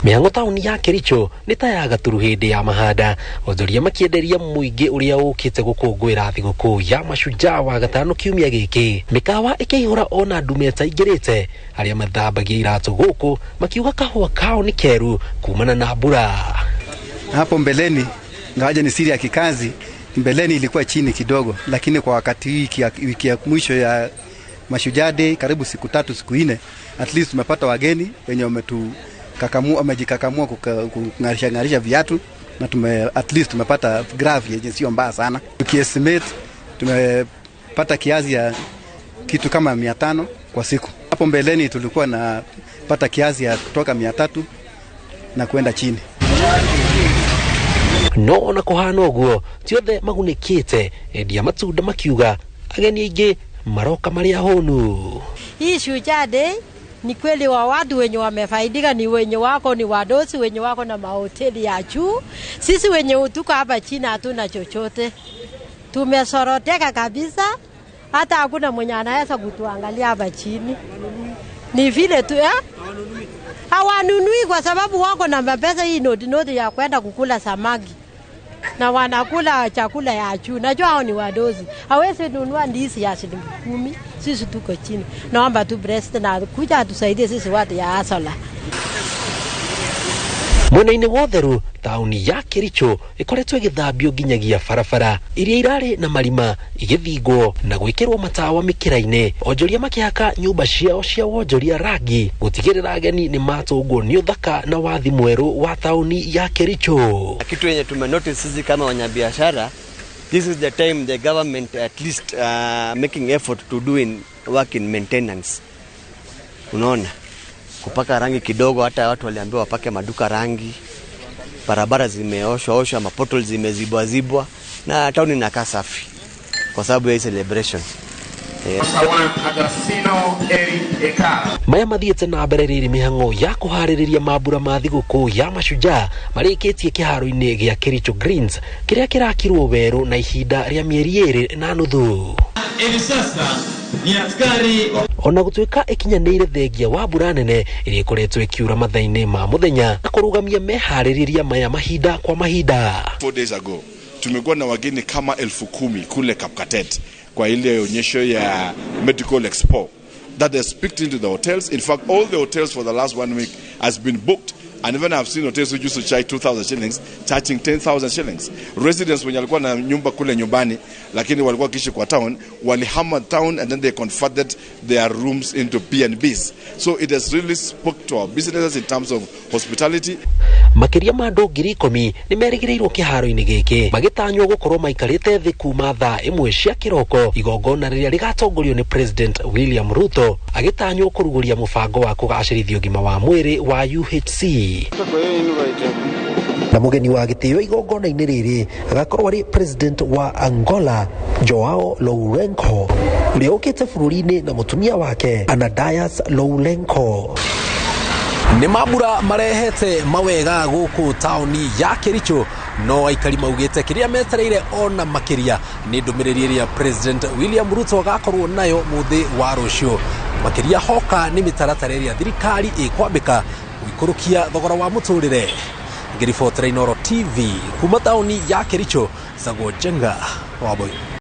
Mĩhang'o taũni ya Kericho nĩ ta ya gaturu hĩndĩ ya mahanda, onjoria makĩenderia mũingĩ ũrĩa ũkĩte gũkũngũĩra thigũkũ ya Mashujaa wa gatano kiumia gĩkĩ. Mĩkawa ĩkĩihũra ona ndume ĩtaingĩrĩte, arĩa mathambagia iratũ gũkũ makiuga kahũa kao nĩ keru kumana na mbura. Hapo mbeleni ingawaje ni siri ya kikazi, mbeleni ilikuwa chini kidogo, lakini kwa wakati hii wiki ya mwisho ya Mashujaa Day, karibu siku 3 siku 4, at least tumepata wageni wenye wamejikakamua kung'arisha ng'arisha viatu na at least tumepata graph yenye sio mbaya sana. Tukiestimate tumepata kiasi ya kitu kama 500 kwa siku. Hapo mbeleni tulikuwa na pata kiasi ya kutoka 300 na kwenda chini. No ona kuhana ũguo ti othe magunĩkĩte, endia matunda makiuga ageni aingĩ maroka marĩ ahũnu. Hii Shujaa Day ni kweli wa watu wenye wamefaidika ni wenye wako ni wadosi wenye wako na mahoteli ya juu. Sisi wenye tuko hapa chini hatuna chochote, tumesoroteka kabisa, hata hakuna mwenye anaweza kutuangalia hapa chini. Ni vile tu hawanunui kwa sababu wako na mapesa hii noti noti ya kwenda kukula samaki na wanakula chakula ya juu. Najua hao ni wadosi, hawezi nunua ndizi ya shilingi 10. Sisi tuko chini. Naomba tu president na kuja atusaidie sisi watu ya asola. Mwena-inĩ wa ũtheru taũni ya Kericho ĩkoretwo ĩgĩthambio nginyagia barabara iria irarĩ na marima igĩthingwo na gwĩkĩrwo matawa mĩkĩra-inĩ, onjoria makĩhaka nyũmba ciao cia wonjoria rangi gũtigĩrĩra ageni nĩ matũngwo nĩ ũthaka na wathi mwerũ wa taũni ya Kericho. Kitu yenye tumenotice sisi kama wanyabiashara, this is the time the government at least making effort to do in work in maintenance. Unaona, kupaka rangi kidogo, hata watu waliambiwa wapake maduka rangi, barabara zimeoshwa oshwa, mapotholes zimezibwa zibwa, na town inakaa safi kwa sababu ya celebration. Maya mathiĩte na mbere rĩrĩ mĩhang'o ya kũharĩrĩria mambura ma thigũkũ ya Mashujaa marĩkĩtie kĩharo-inĩ gĩa Kericho Greens kĩrĩa kĩrakirwo werũ na ihinda rĩa mĩeri 2.5. Hivi sasa ni askari. Ona gũtuĩka ĩkinyanĩire thengia wa mbura nene ĩrĩa ĩkoretwo ĩkiura mathaa-inĩ ma mũthenya na kũrũgamia meharĩrĩria maya mahinda kwa mahinda. 4 days ago tumekuwa na wageni kama 10,000 kule Kapkatet kwa ile onyesho ya Medical Expo that has picked into the hotels. In fact, all the hotels for the last 1 week has been booked, and even I've seen hotels which used to charge 2,000 shillings charging 10,000 shillings. Residents wenye walikuwa na nyumba kule nyumbani lakini walikuwa kishi kwa town walihama town and then they converted their rooms into B&Bs. So it has really spoke to our businesses in terms of hospitality. Makĩria ma andũ 10,000 nĩ merĩgĩrĩirwo kĩharo-inĩ gĩkĩ magĩtanywo gũkorwo maikarĩte thĩ kuma thaa 1 cia kĩroko, igongona rĩrĩa rĩgatongorio nĩ President William Ruto agĩtanywo kũrugũria mũbango wa kũgacĩrithia ũgima wa mwĩrĩ wa UHC. Na mũgeni wa gĩtĩo igongona-inĩ rĩrĩ agakorwo arĩ President wa Angola Joao Lourenco ũrĩa ũkĩte bũrũri-inĩ na mũtumia wake Ana Dias Lourenco. Nĩ mambura marehete mawega gũkũ taũni ya Kericho, no aikari maugĩte kĩrĩa metereire ona makĩria nĩ ndũmĩrĩri ĩrĩa President William Ruto agakorwo nayo mũthĩ wa rũciũ. Makĩria hoka nĩ mĩtaratara ĩrĩa thirikari ĩkwambĩka gũikũrũkia thogora wa mũtũrĩre. Ngĩribotera Inooro TV kuma taũni ya Kericho, Sagwo Njenga wa Boy.